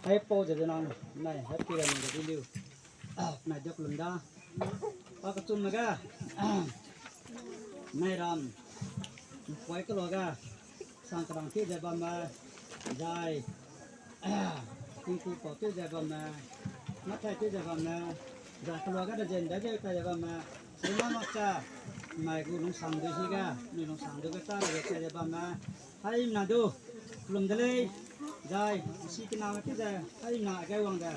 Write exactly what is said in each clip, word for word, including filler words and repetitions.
Hai pau ze benang, nai hai pi ram de di liu. Nai dok lum da. Pa kechum me ga. Nai ram. Mpoi kelo ga. Sang kerang ti ze bam me. Zai. Tingku pau ti ze bam me. Mathai ti ze bam me. Zai kelo ga de zen da ze ta ze bam me. Sima mak cha. Mai gu lungsang du hi ga. Nui lungsang du ga ta ze ta ze bam me. Haimna du, lum de lei, zai, si kena me ti ze, haimna gai wang de,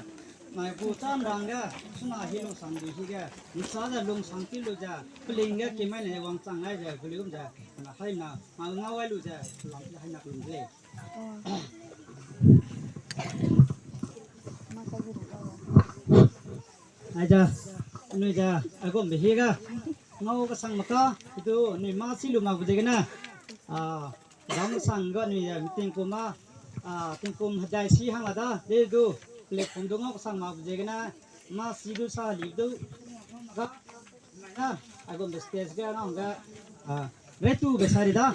mai gu cham rang ge, suna hi lungsang du hi ge, nsa ze lungsang ti lu ze, peling ge ki mai ne wang chang ai ze, guli gum ze, na haimna, ma ngau ai lu ze, lam haimna lum de lei. Ai da, anui da, agum be hi ga, ngau kasang mak ka, i du, anui ma si lu mak bu de gene, a, Dam sang ga anui, eh, tingkum a, ah, tingkum hedai si hang la da, de du, platform du ngau sang ma bu ziegene, ma si du sa li du, ga, na, agum de stage ga ngau ga, ah, retu be sa ri da,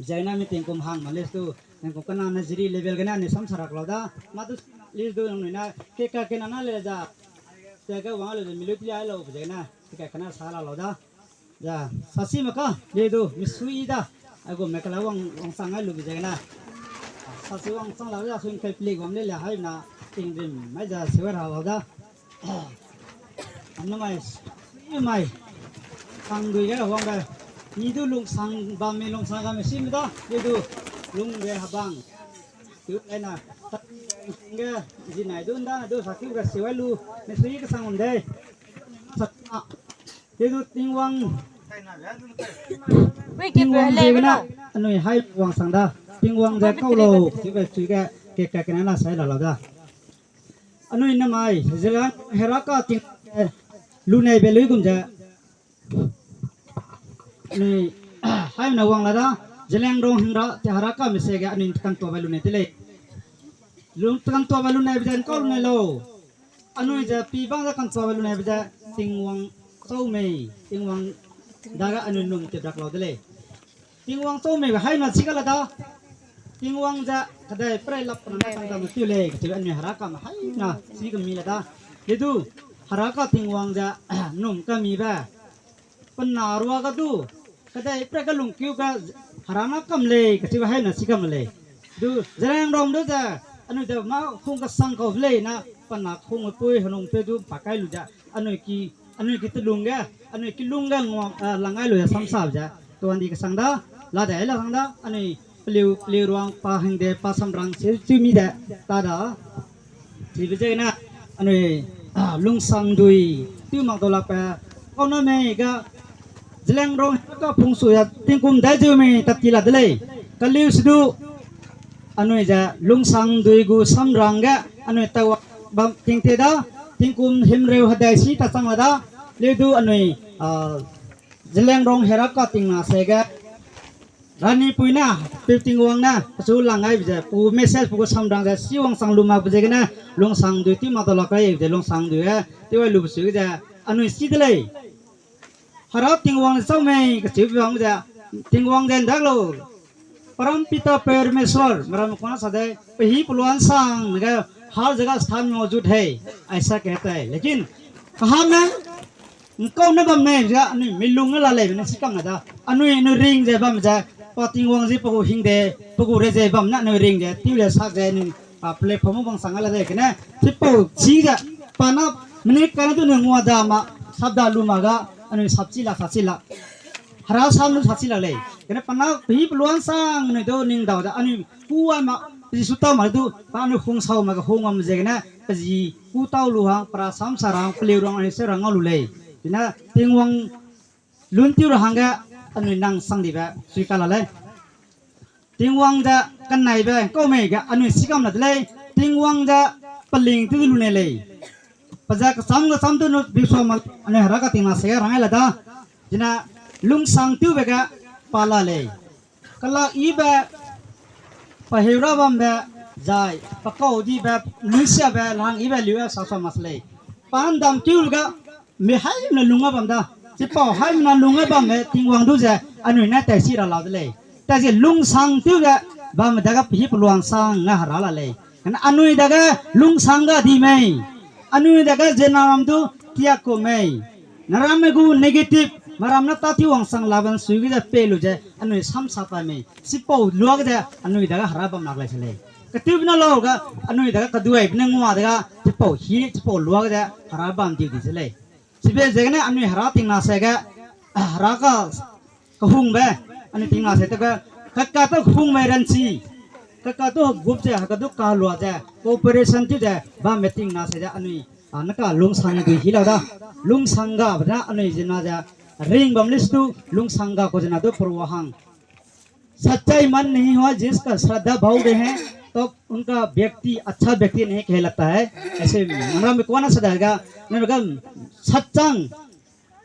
ziegene mi tingkum hang ma list du, tingkum kena na jiri level gene anui sam sarak lau da, ma du list du nang nui na, ke ka ke na na le da, te ga wang le de mi lu ti ai lau bu ziegene, ke ka kena sa la lau da. Ja, sasi me ka, le du, mi sui da. Ai gu me kala wang, wang sang ai lu bi zai na. Sasi wang sang la, ja, sui kai pli wang le le hai na, ting rim, mai ja, sewer ha la da. Amna mai, sui mai. Sang dui ga wang ga. Ni du lungsang, bam mi lungsang ga mi sim da, le du, lung ge habang. Tu ai na, ta, ge, zi nai du nda, du saki ga sewer lu, mi sui ka sang um de. Sa, Tedu Tingwang. Tingwang ze gena, anui hai wang sang da. Tingwang ze kau lau, chibe chui ge, ke ka kena na sai la lau da. Anui namai, Zeliangrong Heraka ting, eh, lunei be lui gum ze. Anui, hai na wang la da. Zeliangrong hingra, te Heraka me se ge, anui kan to be lunei te lei. Lung kan to be lunei be ze, kau lunei lau. Anui ze pi bang ze kan chua be lunei be ze Tingwang chau mei, Tingwang dage anui num te dak lau de lei. Tingwang chau mei be hai na chi ka la da. Tingwang ze kadai prei lap na tang dam tiu lei, kati anui Heraka me hai na chi ka mi la da. Tedu Heraka Tingwang ze num ka mi be. Pe na rua ga du, kadai pre ga lungkiu ga hera na kam lei, kachibe hai na chi kam lei. Du, Zeliangrong du ze, anui de ma hung kasang kau lei na, pe na hung pui hanung pe du pa kai lu ze, anui ki, anui ki telung ge, anui ki lung ge ngua, eh, lang ai lu ze samsa ze, tuan di kasang da, la de la sang da, anui peliu, peliu ruang pa hangde pa samrang se chu mi de, ta da. Chibe ze na, anui, ah, lungsang dui, tiu mak dau lak pe, kau na mei ga, Zeliangrong ka pung su ya, tingkum dai zeu mei, tat ti la de lei. Kaliu se du, anui ze, lungsang dui gu samrang ge, anui tawa bam ting te da, tingkum himreu hedai si ta chang la da, leu du anui, ah, Zeliangrong Heraka ting na se ge, Rani pui na, pe Tingwang na, pechu lang ai be ze, pu message pu gu samrang ze, si wang sang lu mak be ze gene, lungsang dui ti mak dau lak kai be ze, lungsang dui e, ti wai lu be su ze, anui si de lei. Hera Tingwang chau mei, kachibe bang ze, Tingwang ze ndak lau. परमपिता परमेश्वर, meram kona sa de, pe hi peluan sang, ge, हर जगह स्थान मौजूद है, ऐसा कहता है। लेकिन, कहाँ में Nkau ne bam ne ze, anui milung ne la lei ne si kam na da. Anui, anui ring ze bam ze, pa Tingwang ze pe gu hing de, pe gu re ze bam ne anui ring ze, tiu le sak ze anui, a, platform bang sang la de, kene, chipau, chi ze, pa na, mene kane du ne ngua da ma, sap da lu ma ga, anui sap chi la, sap chi la. Hera sam lu sap chi la lei. Kene pa na, pe hi peluan sang, anui du ning dau da, anui, ku a ma, pe ji su tau ma du, pa anui hung sau ma ga hung am ze kene, pe ji, ku tau lu hang, pra sam sa rang, peleu rang, anui se rang ngau lu lei. Chine, Tingwang lun tiu ra hangge, anui nang sang dibe, sui ka la lei. Tingwang ze, kanaibe, kau mei ge, anui si kam la de lei. Tingwang ze, peling tiu lu ne lei. Pa ze kacham kacham tu nu, bi so ma, anui Heraka ting na se ge rang ai la da. Chine, lungsang tiube ge, pa la lei. Kala ibe, pa heu ra bambe, zai, pa kau dibe, luisiabe, lang ibe liu e sa sa mas lei. Pa ndam kiu ga, mi hai na lung a bam da. Chipau hai na lung a bambe, Tingwang du ze, anui na tai si ra la de lei. Tai ze lungsang tiu ge, bam dage pe hi peluang sang nga hera la lei. Anui dage lungsang ga di mei. Anui dage ziemmena ram du tiak ku mei. Naramme gu negative, meram ne tâ ti wang sang la ban sui ge ze pei lu ze anui sam sa pa mei. Chipau luage ze anui dage hera bam lak lei se lei. Ketewbe na lau ga, anui dage keduaibe ne ngua dege, chipau hi, chipau luage ze hera bam diu di se lei. Chibe ziegene anui hera tingna se ge, hera ka kehungbe, anui tingna se te ge, kaka te hungme ranchi, kaka te hegup ze, heka du kalua ze, cooperation tew ze, bambe tingna se ze anui, a, neka lungsang dui hi lau da. Lungsang gabe da anui zina ze, ring bam lei se du, lungsang ga ku zina du perua hang. सच्चाई मन नहीं हुआ, जिसका श्रद्धा भाव रहे, तो उनका व्यक्ति अच्छा व्यक्ति नहीं कहलाता है। ऐसे नंगराम कुआना सदा ga, नंगराम सच्चांग,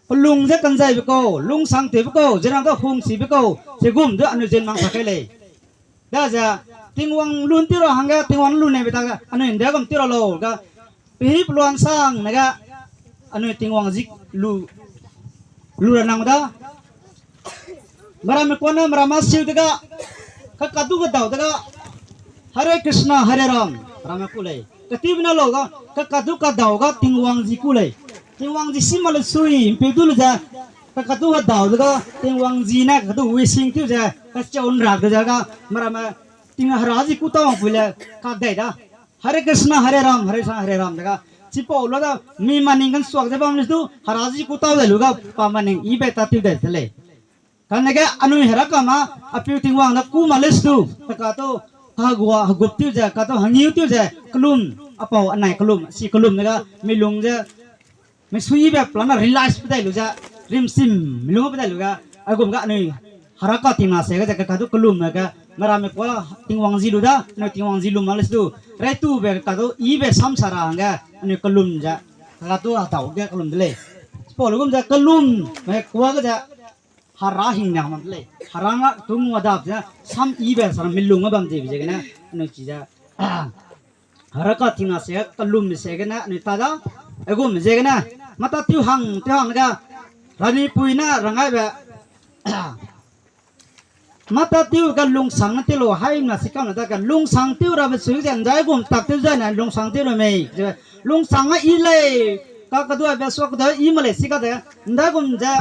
pelung ze kanzaibe kau, lungsangtewbe kau, zena ga hungsibe kau, chigum du anui zen mang sa kai lei. Daze, Tingwang lun ti ra hangge, Tingwang lun nebe ta ga, anui nde gum ti ra lau ga, pehî peluansang ne ga, anui Tingwang zi lu, lu ra nang da. Meramme kuana merama siu dega, kakadu kadau dega, Hare Krishna, Hare Ram, ramme ku lei. Katibe na lau ga, kakadu kadau ga Tingwang zi ku lei. Tingwang zi si ma le sui, mpeu du le ze, kakadu kadau dega, Tingwang zi ne kakadu wishing tew ze, kacheu nrak de ze ga, meramme, Ting hera zi ku tau wang pui le, kadai da. Hare Krishna, Hare Ram, Hare Krishna, Hare Ram dega. Chipau lu da, mi maning kan suak ze bam le du, hera zi ku tau de lu ga, pa maning ibe ta tew de de lei. Kane ge anui hera kama, apeu Tingwang da ku ma le du, kaka tu, kagua, hegup tew ze, ka tu hengiu tew ze, kelum, apau anai kelum, si kelum dega, milung ze, misuibe plan na realize pe dai lu ze, rimsim, milung pe dai lu ga, aigum ga anui, hera ka tingna se ga ze, kaka du kelum ga, meramme kuâ Tingwang zi lu da, anui Tingwang zi lu ma le du, raitube kaka du, ibe sam sa ra hangge, anui kelum ze, kaka du hedau ge kelum de lei. Chipau lu gum ze kelum, me kuâ ga ze, hera hing nang ma de lei. Hera na tu ngua dap ze, sam ibe sa ra milung ga bam dibe ziegene, anui chi ze, Hera ka tingna se kelum ziegene anui ta da, aigum ziegene, mata tew hang, tew hang ga, ranipui ne rangaibe, mata tew ga lungsang ne tew lu, haimna si kam na da ga, lungsang tew rabe sui ze, ndaigum tak tew zene lungsang tew lu mei, ze, lungsang a i lei, ka keduaibe sua kedui i ma lei si ka de, ndaigum ze,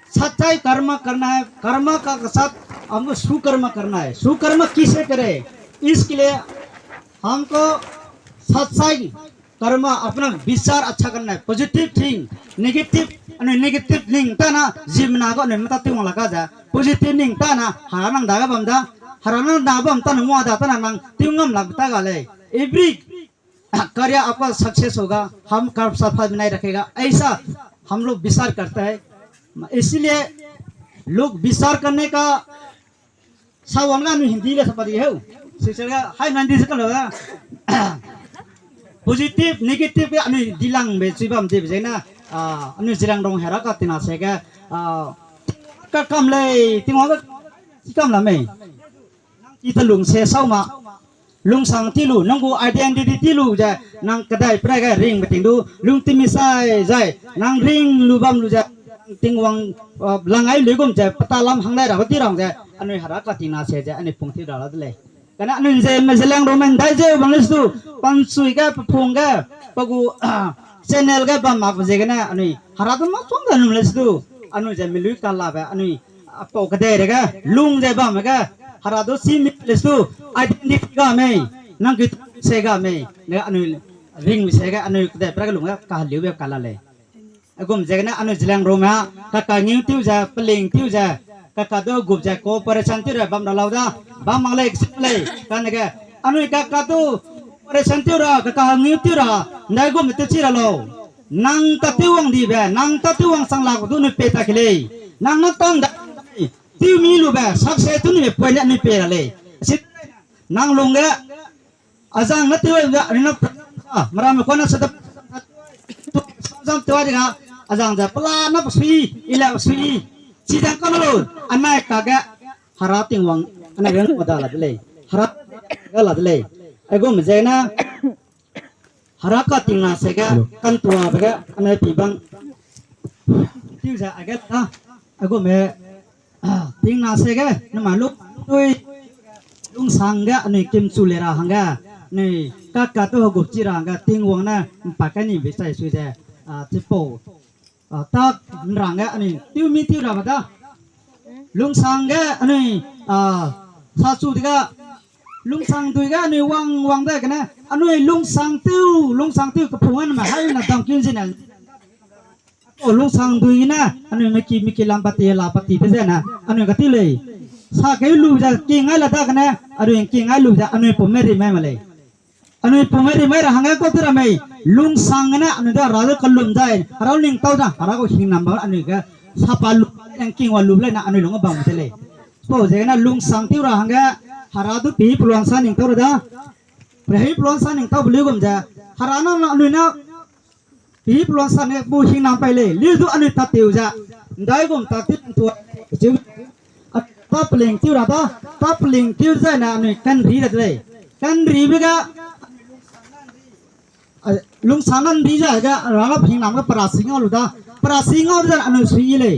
सच्चाई कर्म करना है, कर्म का साथ हमको सुकर्म करना है। सुकर्म किसे करे? इसके लिए हमको सच्चाई कर्म, अपना विचार अच्छा करना है, positive think, negative, अने negative ning ता ना, जीवना को अने मता तिंग लगा जा, positive ning ता ना, हरा नंग दागा बम दा, हरा नंग दा बम ता ना, मुआ दा ता ना, नंग तिंग लग ता गा ले। Every कार्य आपका सक्सेस होगा, हम कर्म सफल बनाए रखेगा, ऐसा हम लोग विचार करता है। इसीलिए लोग विचार करने का, सावन का अनु हिंदी ले सपा दी है, सिस्टर का हाई हिंदी से कर लो ना। Positive, negative के अनु दिलंग बे चुइबम दे बजे ना, अनु जिरंग रोंग हेरा का tina से के, का काम ले, तिंग का काम ला में। Nang ki ta lung se sau ma, lungsang ti lu, nang gu identity ti lu ze, nang kedai prai ge ring meting du, lung timi sai zai, nang ring lu bam lu ze, nang Tingwang, langai lui gum ze, peta lam hang dai ra ti rang ze, anui hera ka tina se ze, anui pung ti ra la de lei. Kane anui ze, me ze lang ro men dai ze, bang le su, pan sui ge, pe pung ge, pe gu, channel ge bam mak ze gene, anui, hera du ma chong da num le su, anui ze, me lui ka la be, anui, apau kedei re ge, lung ze bam ge, hera du si mi le su, identity ga mei, nang ki se ga mei, ne anui ring mi se ge, anui kedei pra ge lung ge, ka liu be ka la lei. Agum ze gene anui Zeliangrongme, kaka ngiu tiu ze, peling tiu ze, kaka du gup ze cooperation tiu ra bam ra lau da, bam mak lei, kesi lei, kane ge, anui kaka du cooperation tiu ra, kaka ngiu tiu ra, ndai gum te chi ra lau. Nang ta tiu wang dibe, nang ta tiu wang sang lak du anui pei ta ke lei. Nang na tang da, tiu mi lube, success tu anui point ne anui pei ra lei. Si, nang lungge, azang ne tew ga, anui na, meramme kuana sa da, zam tew di ga, azang ze, pela na pesui, i la pesui, chi zang ka na lu, anai kage, hera Tingwang, anai reng ma da la de lei, hera, ga la de lei, aigum ze na, hera ka tingna se ge, kantuabe ge, anai pi bang, tiu ze, age ta, aigumme, tingna se ge, nama luk, tui, lungsang ge, anui kimchu le ra hangge, Anui, ka ka tu hegup chi ra hangge Tingwang ne mpa kai ni be chai sui ze, a, chipau. A, tak nrang ge anui, tiu mi tiu ra ba da. Lungsang ge anui, a, sa chu de ga, lungsang dui ge anui wang wang de gene, anui lungsang tiu, lungsang tiu kepu ngan ma hai na dam kin zine. O lungsang dui ne, anui meki meki lam pati la pati te ze na, anui kati lei. Sa kei lu ze king ai la da gene, anui king ai lu ze, anui pum me ri mai ma lei. Anui pum me ri mai ra hangge kau te ra mei, lungsang gene, anui da hera du kalum zai, hera ning tau za, hera gu hing nam ba, anui ge, sapa lu, nang king wa lu lei na, anui lung bam te lei. Pau ze gene lungsang tiu ra hangge, hera du pi peluang sa ning tau ra da. Pehi peluang sa ning tau beli gum ze, hera na na anui na, pi peluang sa ne bu hing nam pai lei, liu du anui ta tiu ze, ndai gum ta tiu tua, chiu, a, ta peling tiu ra da, ta peling tiu zai na anui kanri ra de lei. Kanri be ga, a, lungsang nan ri zai ga, rang la hing nam ga perasi ngau lu da, perasi ngau zai anui sui lei.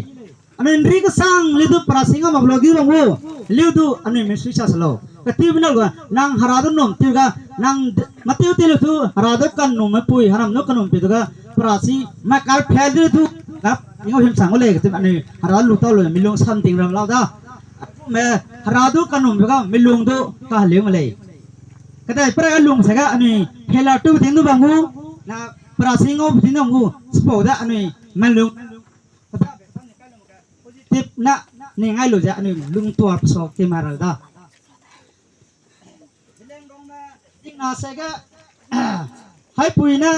Anui nri kesang liu du perasi ngau mak lo gi bam gu, liu du anui mi sui sa se lau. Kati be na ga, nang hera du num tiu ga, nang d-, ma tiu tiu lu du, hera du kanum me pui, hera du kanum pi du ga, perasi, ma kar phe du du, ga, ngau him sang gu lei, kati anui, hera lu tau lu, mi lungsang ting ram lau da. Me, hera du kanum be ga, mi lung du, ka heliu me lei. Kadai pera lung se ga anui, hela tu ting du bam gu, na perasi ngau ting du bam gu, chipau da anui, mi lung, tip na, ning ai lu ze anui, lung tua peso ke ma ra da. Zeliangrongme, tingna se ga, haipui ne,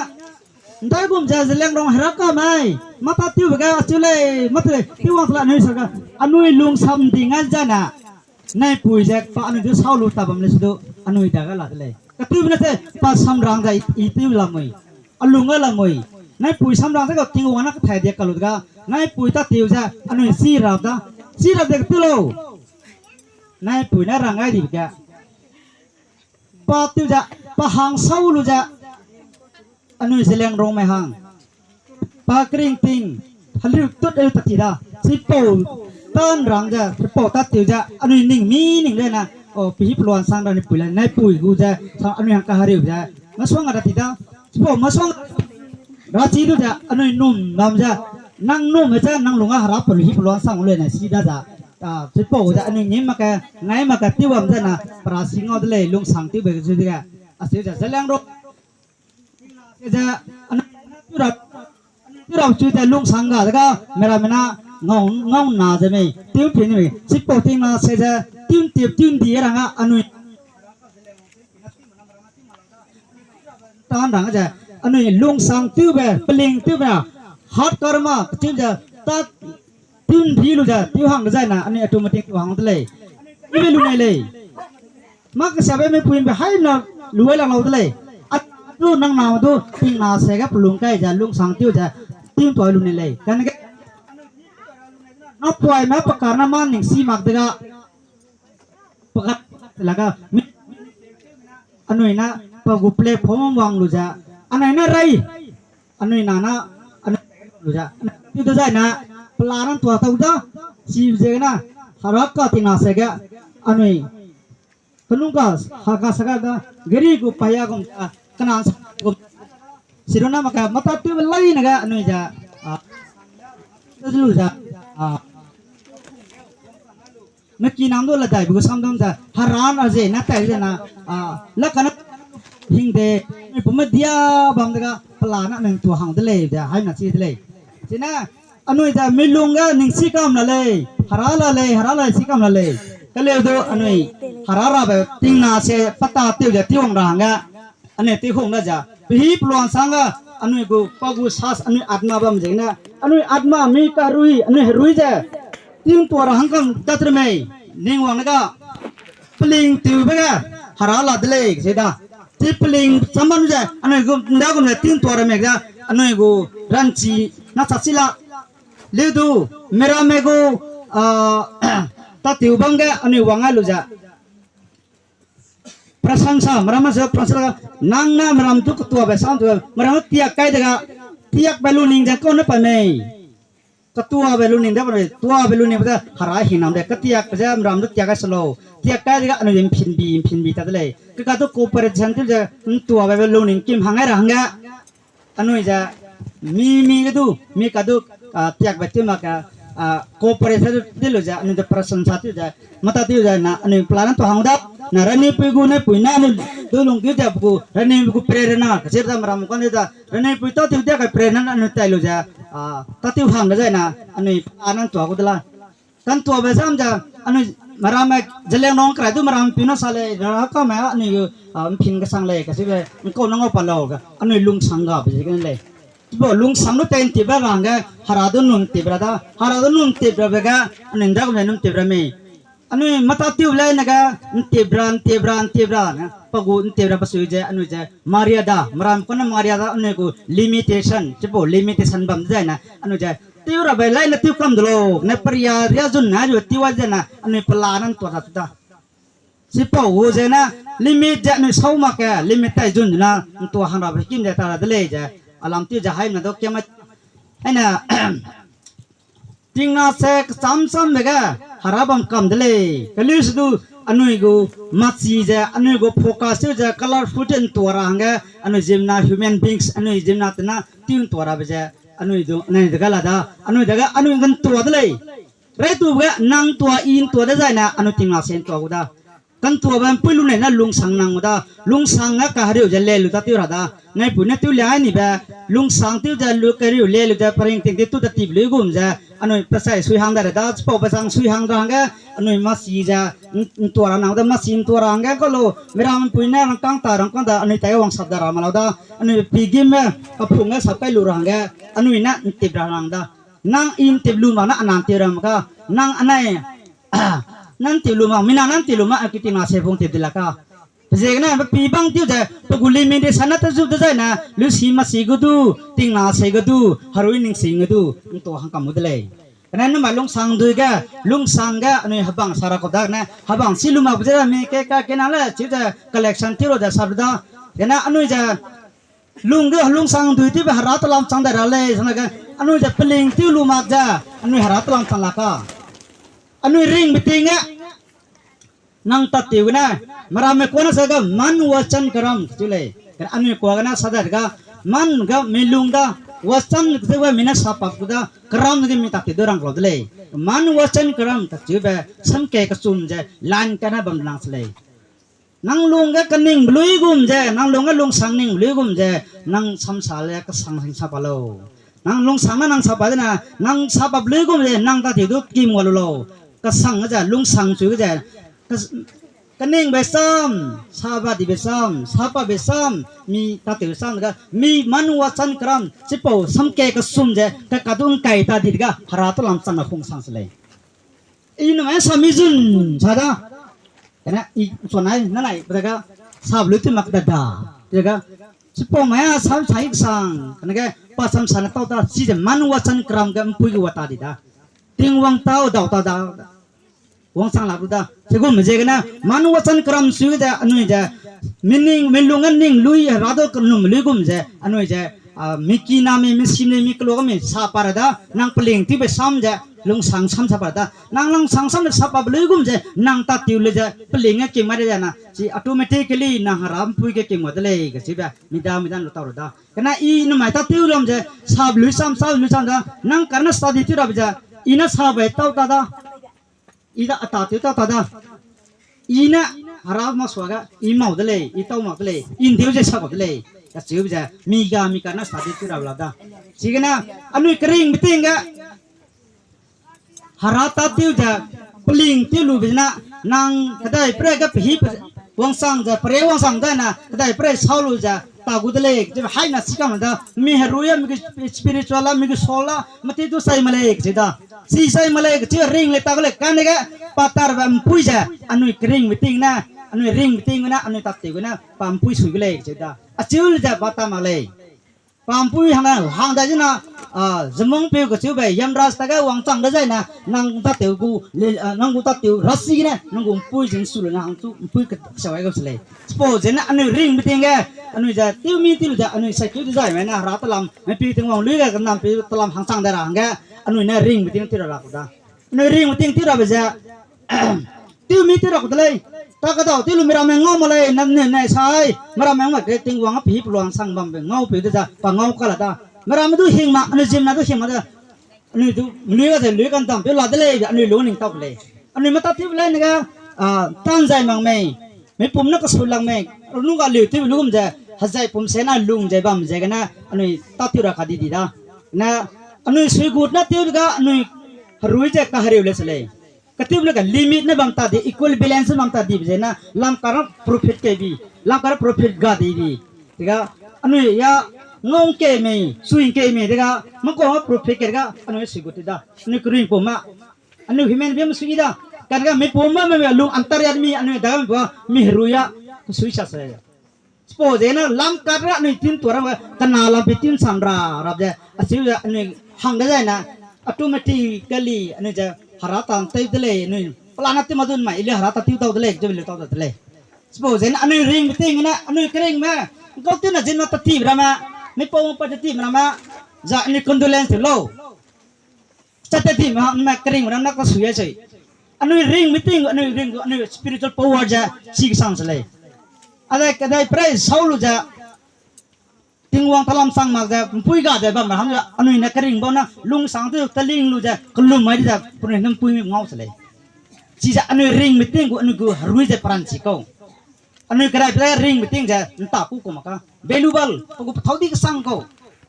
ndai gum ze Zeliangrong hera ka mei, mata tiube ga, achu lei, mata lei, tiwang la anui sa ga, anui lungsam di ngai zai na, naipui ze pa anui du sau lu ta bam lei su du, anui da ga la de lei. Katibe ne se, pa samrang ze i, i tiu lamui. Alung ga lamui. Naipui samrang ze ga Tingwang na kathai dia kalu ga, naipui ta tiu ze, anui chi rap da. Chi rap de katu lau. Naipui ne rang gai dibe ge. Pa tiu ze, pa hang sau lu ze. Anui Zeliangrongme hang. Pa kering ting, haliu tut eu ta ti da. Chipau, tan rang ze, chipau ta tiu ze, anui ning mi ning le na. O, pihi peluang sang ra ni pui le, naipui gu ze, sang anui hang kahariu ze. Masuang ra ti da. Chipau, masuang ra chi du ze, anui num bam ze. Nang num ze, nang lung a hera pihi peluang sang le na, si da za. A, chipau ze, anui nim mak ke, ngai mak ke, tiu bam ze na, perasi ngau de lei, lungsang tiube zu de. A, si ze, Zeliangrong. Ze, anui, tiu rap, tiu rap chu ze lungsang ga, de ga, meramme na, ngau, ngau na ze mei, tiu pi ni mei, chipau tingna se ze, tiu ntip, tiu ndi rang a, anui. Tan rang ze, anui lungsang tiube, peling tiube, hat karma, tiu ze, ta, tiu ndi lu ze, tiu hang zai na, anui automatic tiu hang de lei. Ibe lu nei lei. Mak kesiabe mipui mbe haina lu ai lang lau de lei. Atu nang na du, tingna se ga pelung kai ze, lungsang tiu ze, tiu tuai lu nei lei. Kane ge, napoime pe kar na ma ning si mak de ga, pe kar la ga, mi, anui na, pe gu platform wang lu ze, anai na rai, anui na na, anui lu ze, anui tiu dezai na, pela nang tua tau da, chi ze na, hera ka tingna se ga, anui, kenung ka, ha ka sa ga da, gari gu paya gum, kanan sa gum, siruna mak ka, mata tiube lai ne ga, anui ze, a, lu ze, a, meki nang du ladaibe gu samdam ze, hera na ze, na tai ze na, a, la kane hingde, mi pume dia bam de ga, pela na nang tua hang de lei ze, haina chi de lei. Chine, anui ze milung ge ning si kam la lei, hera la lei, hera la si kam la lei. Kaleu du anui, hera rabe tingna se pata tiu ze tiu wang ra hangge, anui tiu hung da ze, pihi peluang sang ga, anui gu, pa gu sas, anui atma bam ze ne, anui atma mi karui, anui herui ze, tiu tua ra hangkang tat re mei, ning wang ne ga, peling tiube ge, hera la de lei, ze da. Chi peling chaman ze, anui gu, nda gum ze tiu tua ra mei ga, anui gu, ranchi, na chachi la, leu du, meramme gu, a, ta tiu bam ge, anui wang ai lu ze. Prasangsa, meram se prasangsa, nang na meram tu ketuabe sam tu, meram tiak kai de ga, tiakbe lu ning ze kau ne pa mei. Ketuabe luning de bam lei, tuabe luning be ze hera hingnam de, ketiakbe ze meram du tiak gai se lau. Tiak kai dege anui mphinbi, mphinbi ta de lei. Keka du cooperation tew ze, ntuabe be luning kim hang gai ra hangge. Anui ze, mi, mi ge du, mi ka du, ah, tiakbe tew mak ge, ah, cooperation tew lu ze, anui de prasansa tew ze, mata tew ze na, anui plan ntua hang da, na ranipui gu, naipui na, anui du lungkeu ze pe gu, ranipui gu prerena, kacheu ze meram kan de ze, ranipui tâtew dia kai prerena, anui tai lu ze, ah, tâtew hang de zai na, anui plan ntua gu de la. Kantuabe sam ze, anui meramme, Zeliangrong kerai du meram piu na sa lei, ra kame anui, ah, mphin kesang lei, kacheube, nkau na ngau pa lau ge, anui lungsang gabe ziegene lei. Chipau lungsang lu tei ntip ra hangge, hera du nun tip ra da, hera du nun tip rabe ge, anui nda gum ze nun tip ra mei. Anui mata tew lei ne ge, ntip ra, ntip ra, ntip ra, ne, pa gu ntip ra pe sui ze, anui ze, Maria da, meram kane Maria da, anui gu limitation, chipau limitation bam de zai ne, anui ze, tew rabe lai ne tew kam de lau, ne peria ria zun ne, anui tew wa ze ne, anui pela ne ntua da tu da. Chipau gu ze ne, limit ze anui sau mak ge, limit tai zun na, ntua hang rabe kim ze ta ra de lei ze, alam tew ze haimena du kiam, aine, tingna se kecham chambe ge, hera bam kam de lei. Kelu se du, anui gu machi ze, anui gu focus tew ze, colorful tew ntua ra hangge, anui ziemmena human beings, anui ziemmena tena tew ntua rabe ze, anui du, anui dege la da, anui dege, anui ge ntua de lei. Raitube ge, nang ntua, i ntua de zai ne, anui tingna se ntua gu da. Kantuabe mpui lu nei ne lungsang nang gu da, lungsang ge kaheriu ze le lu da tew ra da, naipui ne tew lia ai nibe, lungsang tew ze lu keriu le lu ze peringting de tu da tip luigum ze, anui pesai sui hang da ra da, chipau pesang sui hang ra hangge, anui masi ze, n-, ntua ra nang da, masi ntua ra hangge, kau lu, mirampui ne rangkâng ta, rangkâng da, anui tai ge wang sap da ra ma lau da, anui pigim me, kapung ge sap kai lu ra hangge, anui ne ntip ra nang da. Nang i ntip lu mak na anan tew ra mak ka, nang anai, nang ntip lu mak, mina nang ntip lu mak, a ki tingna se pung tip di la ka. Pe ziegene, pe pi bang tew ze, pe gu limitation na tew zu de zai ne, lusi masi gu du, tingna se gu du, herui ningsing gu du, ntua hang kam gu de lei. Kane numai lungsang dui ge, lungsang ge, anui hebang sa ra kau da gene, hebang si lu mak be ze mi ke ka kena le, chiu ze collection tew lu ze sap da. Gene anui ze, lung ge lungsang dui tewbe hera telam chang dai ra lei, sana ge, anui ze peling tew lu mak ze, anui hera telam chang la ka. Anui ringbe ting ge, nang tat tew gene, meramme kuâ ne sa ge, man wachan karam, chiu lei. Anui kuâ gene sa dai ga, man ge mi lung da, wachan ze ga mi ne sa pak gu da, karam ge mi tat tew du rang lau de lei. Man wachan karam, kachiube, samke kechum ze, line kane bam lang se lei. Nang lung ge keningbe luigum ze, nang lung ge lungsang ningbe luigum ze, nang samsa le kesang sing sa pa lau. Nang lungsang na nang sa pa de na, nang sa pa luigum ze, nang tat tew du kim wa lu lau. Kesang ze, lungsang chu ze, kes-, keningbe sam, sa ba dibe sam, sa pabe sam, mi tat tew sam ga, mi man wachan karam, chipau samke kesum ze, keka du ngkai ta di ga, hera telam chang na hung sang se lei. I numai sa mi zun sa da. Kane i chua nai, nanai, pe dage, sap lu tew mak da da. Dage, chipau mai a sam sa i sang, kane ge, pa sam sa ne tau ta, chize man wachan karam ge mpui ge wa ta di da. Tingwang tau dau ta da. Wangchang lak lu da. Chigum ziegene, man wachan karam sui ze, anui ze, mi ning, mi lung ge ning lui, hera du kenum luigum ze, anui ze, a, mi kiname, mi sim ne, mi kelo ga mi sa pa ra da, nang peling tewbe sam ze, lungsang sam sa pa ra da, nang lungsang sam ze sa pa be luigum ze, nang tat tew le ze, peling ge kim mai de ze na, chi automatically nang hera mpui ge kim wa de lei, kachiube, mi da, mi da lu tau ra da. Kane i numai tat tew lam ze, sa be lui sam, sa be lui sam da, nang kane study tew rabe ze, i ne sa bai tau ta da. I da a tat tew tau ta da. I ne hera masuage, i mau de lei, i tau mak de lei, i ndeu ze sa kau de lei. Kachiube ze, mi ga mi kane study tew ra la da. Chigene, anui keringbe ting ge, hera tat tew ze, peling tew lube zene, nang kedai pre ge pehi pe-, wangchang ze, pere wangchang ze na, kedai pre sau lu ze, ta gu de lei, kachiube haina si kam da, mi herui a, mi gu spiritual a, mi gu soul a, mati du sai ma lei, kachi da. Chi sai ma lei, kachi ring lei ta gu lei, kane ge, pa tarbe mpui ze, anui keringbe ting ne, anui ringbe ting ne, anui tat tew gene, pa mpui sui gu lei, kachi da. Achiu le ze pa ta mak lei. Pa mpui hang da, hang da zena, a, zemungpeu kachiube, Yamraj ta ge wangchang de zai na, nang tat tew gu, le, a, nang gu tat tew, rasi gene, nang gu mpui zin su le na hang chu, mpui ke, sa wai gau se lei. Chipau zene, anui ringbe ting ge, anui ze, tew mi tew lu ze, anui saikeu dezai me ne, hera talam, mepi Tingwang lui ge, kanampi talam hangchang de ra hangge, anui ne ringbe ting tew ra ra ku da. Anui ringbe ting tew rabe ze, tew mi tew ra ku de lei, ta kadau tew lu miramme ngau ma lei, nam ne nai sai, miramme ngau ke Tingwang a pehî peluang sang bambe ngau peu de ze, pa ngau ka la da. Miramme du hing ma, anui ziemmena du hing ma de, anui du, lui ga ze, lui ga ndam peu la de lei, anui lu ning tau lei. Anui meta tew lei ne ga, a, tan zai mak mei, mipum ne kesu lak mei, runu ga liu tew lu gum ze, hezai pum se na lung ze bam ze gene, anui ta tew ra ka di di da. Ne, anui suigut ne tew ga, anui herui ze kahereu le se lei. Katew le ga limit ne bam ta di, equal balance ne bam ta di, be ze na, lam kara profit ke bi, lam kara profit ga di di. Dega, anui ya, ngau ke mei, sui ke mei, dega, mangkau profit ke dega, anui suigut da, anui keringpum ma, anui human being sui da, kadega mipum ma me lung antar ya mi, anui daga mi pa, mi herui ya, kesui sa se. Suppose ze na lam kat ra anui tin tua ra, kena lam pi tin sam ra, rap ze, achiu ze anui hang de zai na, automatically anui ze hera tan tei de lei, anui plan na tew ma dun mai, ili hera ta tew dau de lei, ze lu tau da de lei. Suppose ze na anui ringbe ting ne, anui keringme, ngkau tew na zin na tatibe ramme, mipau pa tatibe ramme, za anui condolence tew lau. Chate di ma, ma kering ram na ka sui ai sei. Anui ringbe ting, anui ring, anui spiritual power ze, chi kesang se lei. Adai, kadai pray sau lu ze, Tingwang talam sang mak ze, mpui ga ze bam ra hang ze, anui ne kering bau na, lungsang tew, taling lu ze, kelum mai di ze, penui ne mpui mi ngau se lei. Chize anui ringbe ting gu, anui gu herui ze peranchi kau. Anui kerai pe ringbe ting ze, nta ku ku mak ka. Valuable, pe gu pethâu di kesang kau.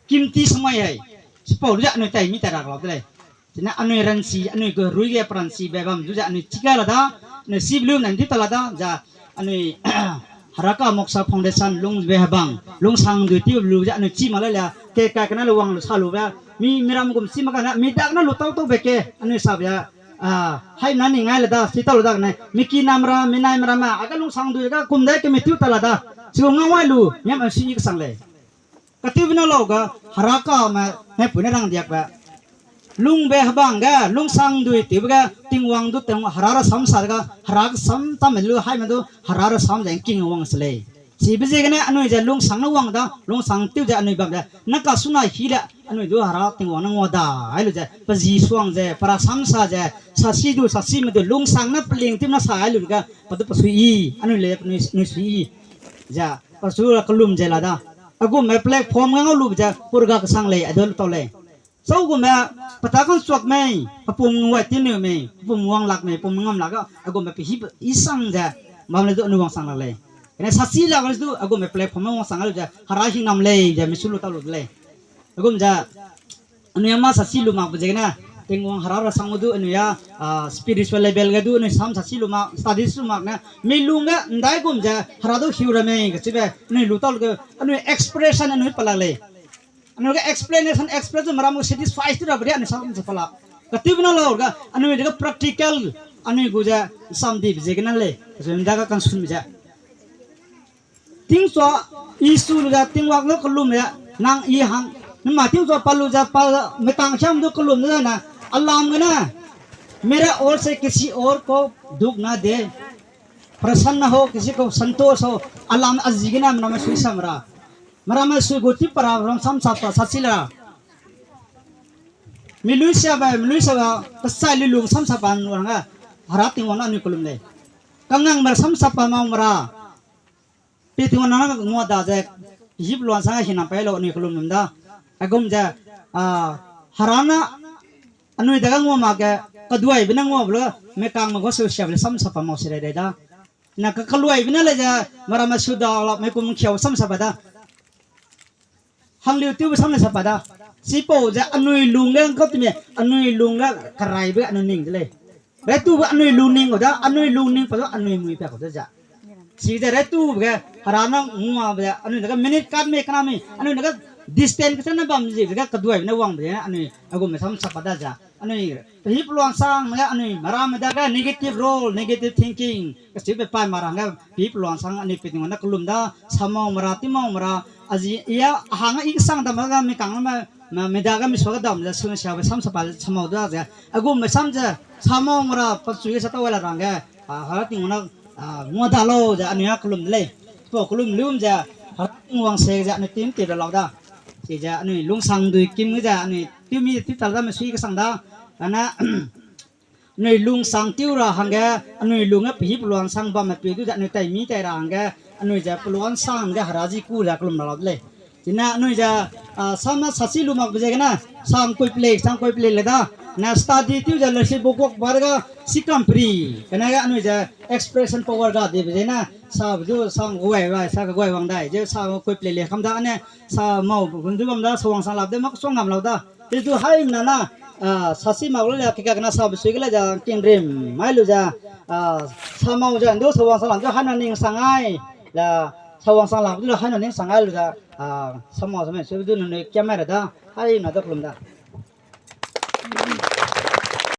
Kimti samai hei. Chipau lu ze anui tai mi tai rak lau de lei. Chine anui ranchi, anui gu herui ge peranchibe bam du ze anui chi kai la da, anui si blum nan di ta la da, ze anui Heraka Moksha Foundation lungbe hebang, lungsang dui ti lu ze anui chi mak le le, ke kai kena lu wang lu sa lube, mi, miram gum chi mak kane, mi dak ne lu tau tau be ke, anui sabe, a, haimena ning ngai le da, chi tau le da kane, mi kinam ra, mi naime ramme, a ga lungsang dui ga kum dai ke mi tiu ta la da, chi gu ngau wai lu, miam a si i kesang lei. Katewbe na lau ga, Herakame, ne pui ne rangdiakbe. Lungbe hebang ge, lungsang dui tewbe ge, Tingwang du Tingwang, Hera rasam sa ga, Hera kesam tamme lu, haime du, Hera rasam ze ngking wang se lei. Chibe ziegene anui ze lungsang ne wang da, lungsang tew ze anui bam ze, ne kasuna hi le, anui du Hera Tingwang ne ngua da, ai lu ze, pe ji suang ze, pe rasam sa ze, sasi du, sasime du, lungsang ne peling tew ne sa ai lu ga, pe du pe sui i, anui le, anui, anui sui i. Ze, pe su ra kelum ze la da. Agume platform ge ngau lube ze, purga kesang lei, a du lu tau lei. Sau gume, peta kangchuak mei, pepum nguai tineu mei, pepum wang lak mei, pepum ngam lak ga, agume pe hip, i sang ze, bam le du anui wang sang lak lei. Kane sasi lak le du, agume platform me wang sang lu ze, Hera hingnam lei, ze mi su lu tau lu de lei. Agum ze, anui a mâ sasi lu makbe ziegene, Tingwang Hera rasam du anui a, a, spiritual level ge du anui sam sasi lu mak, studies lu mak ne, mi lung ge ndaigum ze Hera du hiu ra mei kacheube anui lu tau lu ge, anui expression anui pa lak lei. Anui ge explanation, express du meram gu satisfy tu rabe ria anui sam ze pa lak. Katewbe na lau ga, anui dege practical, anui gu ze samdibe ziegene lei, kacheu ndaga kansun ze. Tingchua i su lu ze Tingwang du kelum ze, nang i hang, nma tingchua pa lu ze pa, metang hiam du kelum ze ne, alam gene, मेरा ओर से किसी और को दुख ना दे, प्रसन्न हो, किसी को संतोष हो, alam a zi gene meramme sui sam ra. Meramme sui gu ti pa ra, ram sam sa pa, sasi la. Mi lui siabe, mi lui siabe, pesai lui lu sam sa pa nrang ga, Hera Tingwang ne anui kelum lei. Kangangme sam sa pa mau mera. Pe Tingwang nang ngua da ze, hip luan sang hinam pai lau anui kelum lum da. Agum ze, a, Hera ne anui dage ngua mak ge, kaduaibe ne ngua be lu, mekangme gu seu siabe le sam sa pa mau si rei rei da. Na ka kaluaibe ne le ze, meramme su da la, mei kum kiau sam sa pa da. Hangliu tewbe sam le sa pa da. Chipau ze anui lung ge ngkau temi, anui lung ge keraibe anui ning de lei. Raitube anui lungning gu da, anui lungning pa du anui mui pa kau de ze. Chize raitube ge, Hera ne nguabe ze, anui dage minute kat mei kena mei, anui dage distance kechane bam zibe ge kaduaibe ne wangbe ze, anui agume sam sa pa da ze. Anui, pe hip luan sang me ge, anui meramme dage negative role, negative thinking, kacheube pa ma rang ge, pe hip luan sang anui pe Tingwang ne kelum da, samau mera, timau mera, a zi, i a, a hang i kesang dam ga, mi kang me, me, me dage mi sua ga dam ze, sun siabe sam sa pa, samau da ze, agume sam ze, samau mera, pa chui ge sa tau la rang ge, a, Hera Tingwang ne, a, ngua da lau ze, anui a kelum de lei. Chipau kelum lum ze, Hera Tingwang se ze anui tew ti ra lau da. Chize anui lungsang dui kim ge ze anui tew mi tew ta da me sui kesang da. Kane anui lungsang tew ra hangge, anui lung ge pehî peluansang bamme pei du ze anui tai mi tai ra hangge, anui ze peluansang hangge Hera ji ku ze kelum ra lau de lei. Chine anui ze, a, sam na sasi lu makbe ziegene, sang kui pelei, sang kui pelei le da. Ne study tew ze lesi book work bar ga, si kam pri. Kane ge anui ze expression power ga dibe ziegene, sabe du sang guai rai, sa keguai wang dai. Ze sa kui pelei le kam da ne, sa mau, hun du bam da, sa wang sang lap de mak suang ngam lau da. Te du haimna na, a, sasi mak lu le, kekak na sabe sui ge le ze, king rim, mai lu ze, a, sa mau ze, du sa wang sang lap du haina ning sang ai, le, sa wang sang lap du le haina ning sang ai lu ze, a, sa mau sa me, sui du nunui kiam mai ra da, haimna da kelum da.